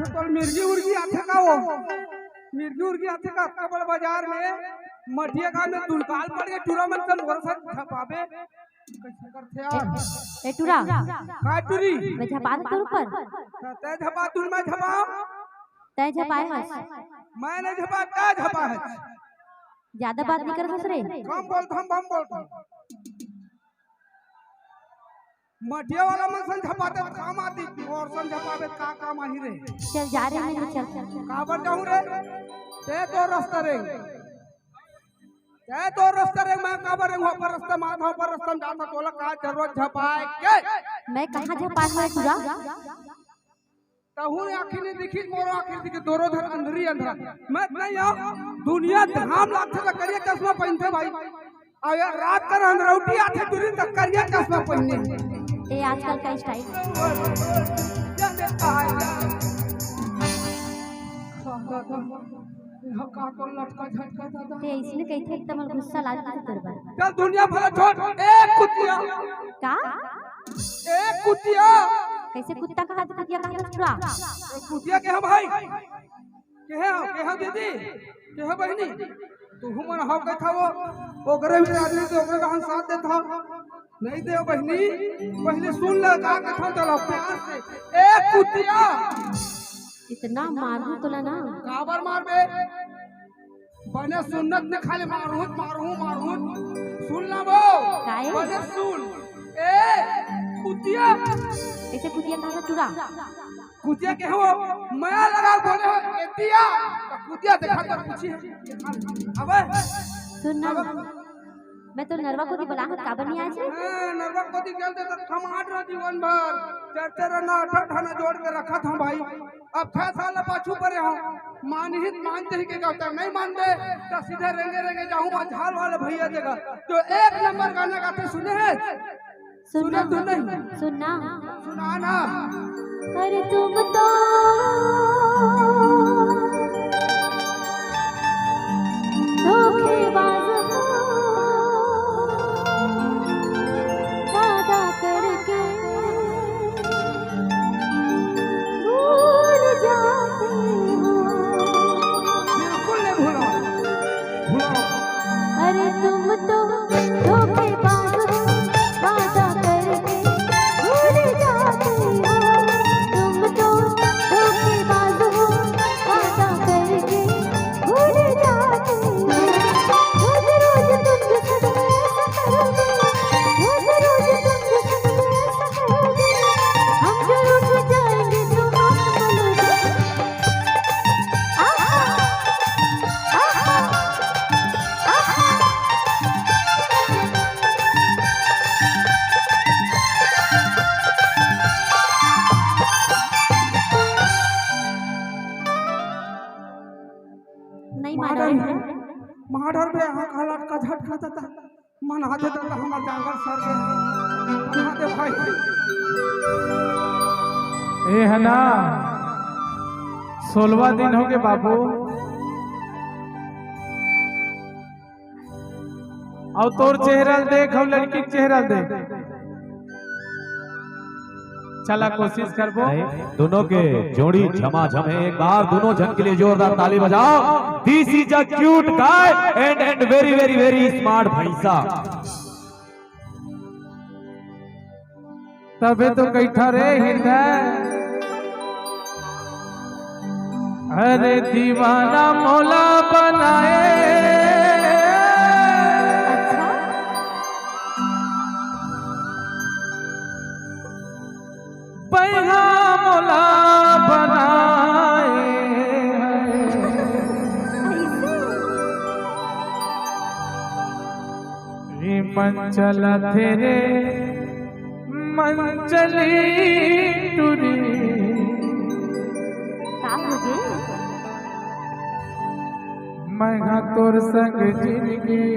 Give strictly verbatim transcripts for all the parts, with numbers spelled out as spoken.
तोर मिर्गी उर्गी आथे का वो? मिर्गी उर्गी आथे का? अतका बड़ बाजार में, मटिया गांव में दुलकाल पड़ के टूरा मन के मोर साथ झपाबे। कैसे करथे यार? ए टूरा, का टूरी? मैं झपा दूं तोर ऊपर। तै झपा, तू मैं झपा। तै झपाए हस। मैं नहीं झपा, तै झपा है। ज्यादा बात नहीं कर ससुरे। कम बोलत हंव, कम बोलत हंव। मटिया वाला मन सन झपाते काम आती, और सन झपावे का काम आही रे। चल जा रे, मैं चल। काबर जाऊं रे? तै तोर रस्ता रे। तै तोर रस्ता रे, मैं काबर रे? वहां पर रस्ता माथा पर रस्ता में जाता, तोला का जरूरत झपाए के? मैं कहां झपाए हंव टूरा? तहूं आंखी नहीं दिखी, मोरो आंखी दिखी, दोनों धर अंधरी अंधरा। मैं नहीं आओ, दुनिया धाम लागथे त करिया चश्मा पहनथे भाई। अउ यार रात कर अंधरौटी आथे टूरी त करिया चश्मा पहने। ए आजकल का स्टाइल। का तो लटका झटका दादा। ते इसने कही थे एकदम गुस्सा लाग गया तेरे पर। चल दुनिया भला छोड़, ए कुतिया। का? ए कुतिया। कैसे कुत्ता कहा था, कुतिया कहा था टूरा? ए कुतिया के है भाई? के है, के है दीदी? के है बहनी? तू मन हो के था वो, ओकरे भी आदमी तो ओकरे का हम साथ देता। नहीं दे बहनी, पहले सुन ले का कथा चला प्यार से। ए कुतिया। इतना मारू तोला ना। काबर मारबे? बने सुन्नत में खाली मारहूं, मारहूं, मारहूं। सुन ना वो। काहे? बने सुन। ए, कुतिया। कैसे कुतिया कहा था टूरा? कुतिया के हो, मया लगा बोले हो, एतिया। तो कुतिया देखा तो पूछी है। अबे। सुन ना। अब मैं तो नरवा कोती बलाहत काबर नहीं आए थे? हाँ, नरवा कोती गेल थे तो खमाट रहा जीवन भर। चरते रहना, अठा ठाना जोड़ के रखा था भाई। अब छह साल पाछू परे हो। मानही त मानते ही के गाता, नहीं मानबे तो सीधे रेंगे रेंगे जाहूं, वहां झाल वाले भैया जगह। तो एक नंबर गाना गाते सुने हैं। सुनना। सुना तो नहीं? सुनना। सुनाना। अरे तुम तो धोखेबाज हो, वादा करके भूल जाते हो। बिल्कुल नहीं भूला। भूला। अरे तुम तो धोखेबाज हो, वादा करके भूल जाते हो। तुम तो धोखेबाज हो, वादा करके भूल जाते हो। रोज रोज तुम जो सताया करोगे, रोज रोज तुम जो सताया करोगे, हम जो रूठ जाएंगे तो माफ करोगे। आहा, आहा। नहीं मारा है। मार बे, हाथ हालत का झटका देता। मन आते तो हमर जांगर सर गए। मन आते भाई। ए है ना, सोलवा दिन हो गए बाबू। अउ तोर चेहरा ल देख, अउ लड़की के चेहरा ल देख। चला कोशिश करबो। नहीं, दोनों के जोड़ी झमाझम है। एक बार दोनों झन के लिए जोरदार ताली बजाओ। This is a cute guy and, and very, very, very smart भैंसा। तबे तो कहिथा रे हृदय, अरे दीवाना मोला बनाए। अच्छा। बैहा मोला बनाए। रे मन चलथे रे, मन चली टुरी। का होगे? मैं हा तोर संग जिंदगी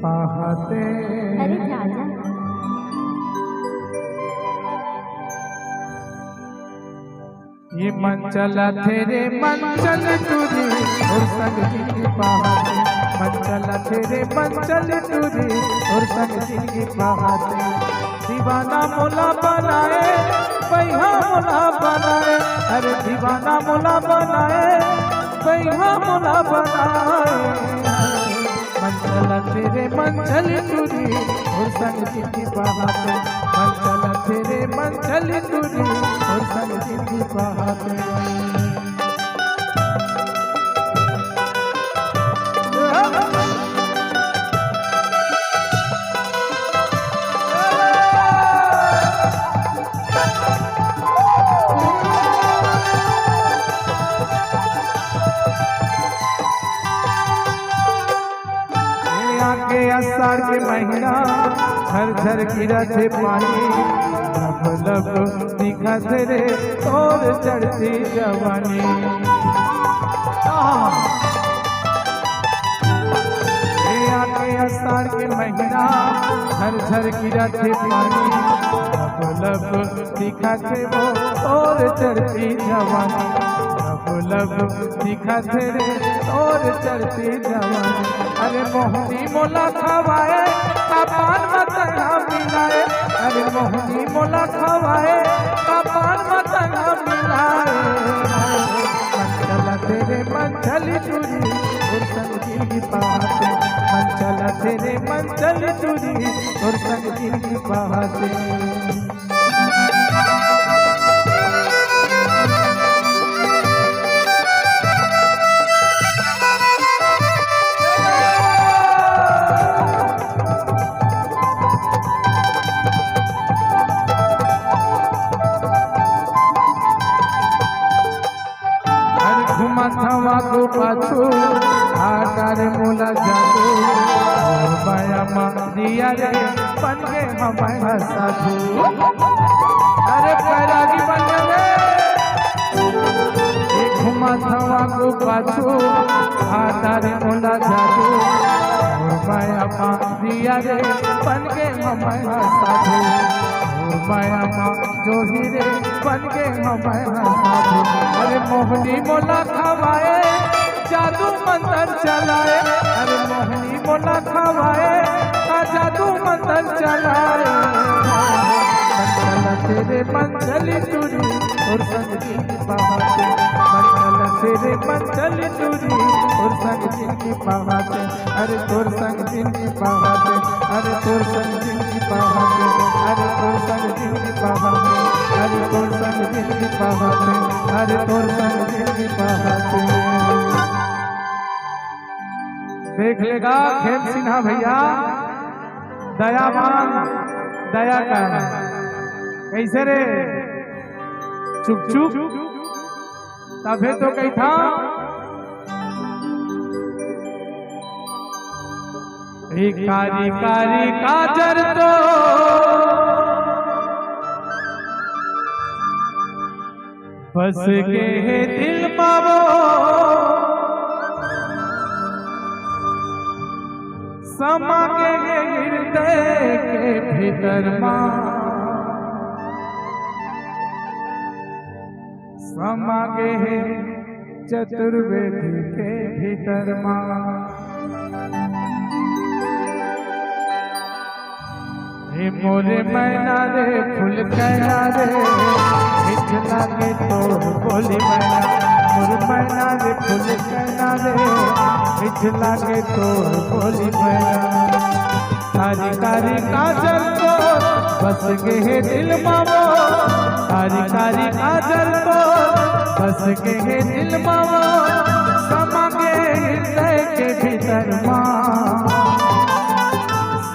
पाहते। अरे जा, जा। ये मन चलथे रे, मन चल टुरी, तोर संग जिंदगी पाहते। मन चलथे रे, मन चल टुरी, तोर संग जिंदगी पाहते। दीवाना मोला बनाए, बइहा मोला बनाए, अरे दीवाना मोला बनाए, बइहा मोला बनाए। मन चला तेरे मन चली टूरी, और संग जिंदगी बहाते। मन चला तेरे मन चली टूरी, और संग जिंदगी बहाते। ए आके आषाढ़ के महीना, झरझर गिरत हे पानी, लब लब दिखत रे तोर चढ़ती जवानी। आह! ए आके आषाढ़ के महीना, झरझर गिरत हे पानी, लब लब दिखत हे वो तोर चढ़ती जवानी, लब लब दिखत हे रे तोर चढ़ती जवानी। अरे मोहनी मोला खवाए, का पान म तंगा मिलाए, अरे मोहनी मोला खवाए, का पान म तंगा मिलाए। मन चला तेरे मन चली टूरी, और संग जिंदगी बहाते। मन चला तेरे मन चली टूरी, और संग जिंदगी बहाते। अरे घुमत हवा को पाछू, आ करे मोला जादू। ओ माया मा दिया रे, बन गे हमर साधु। अरे बैरागी बन गे रे। ए घुमत हवा को पाछू, आ करे मोला जादू। ओ माया मा दिया रे, बन गे हमर साधु। ओ माया मा जोही रे, बन गे हमर साधु। अरे मोहनी मोला खवाए, जादू मंतर चलाए। अरे मोहनी मोला खवाए, का जादू मंतर चलाए। मन चला तेरे मन चली टूरी, और संग जिंदगी बहाते। मन चला तेरे मन चली टूरी, और संग जिंदगी बहाते। अरे तोर संग जिंदगी बहाते, अरे तोर संग जिंदगी बहाते, अरे तोर संग जिंदगी बहाते, अरे तोर संग जिंदगी बहाते, अरे तोर संग जिंदगी बहाते। देख लेगा खेम सिन्हा भैया, दया मान, दया कर। कैसे रे? चुप चुप। तभे तो कहिथा, ए कारी कारी काजर तो बस गे हे दिल मा वो, समा गे हे हृदय के भीतर मा। समा गे हे चतुर्वेदी के भीतर मा। हे मोरे मैना रे फूल कैना रे, मीठ लागे तोर बोली मैना। मोर मैना रे फूल कैना रे, मीठ लागे तोर बोली मैना। कारी कारी काजल तो बस गे हे दिल मा वो, कारी कारी काजल तो बस गे हे दिल मा वो, समा गे हृदय के भीतर मा,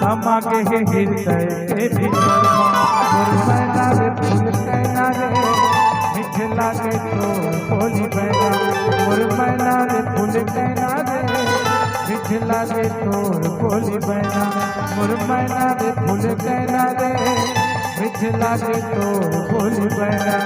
समा गे हे हृदय के भीतर मा। मोर मैना रे फूल कैना रे, मीठ लागे तोर बोली मैना। मोर मैना रे फूल कैना रे, मीठ लागे तोर बोली मैना। मोर मैना रे फूल कैना रे, मीठ लागे तोर बोली मैना।